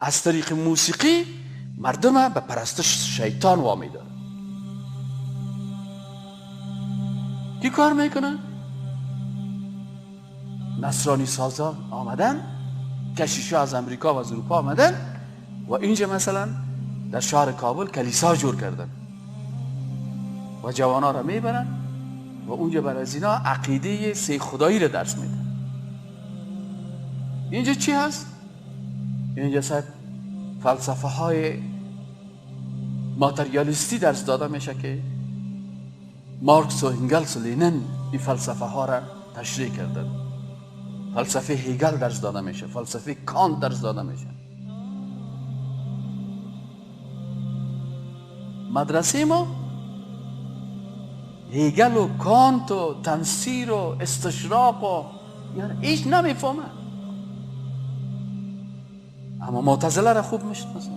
از طریق موسیقی مردم به پرستش شیطان وامی داره. کی کار میکنه؟ نصرانی سازا آمدن، کشیشا از امریکا و از اروپا آمدن و اینجا مثلا در شهر کابل کلیسا جور کردن و جوانا را میبرن و اونجا بر از اینا عقیده سه خدایی را درس میدن. اینجا چی هست؟ اینجا صاحب فلسفه های ماتریالیستی درس داده میشه که مارکس و انگلس و لینن این فلسفه ها را تشریح کردن. فلسفه هگل درس داده میشه، فلسفه کانت درس داده میشه. مدرسه ما هگل و کانت و تنصیر و استشراق و یعنی هیچ نمیفهمه، اما معتزله را خوب میشناسه.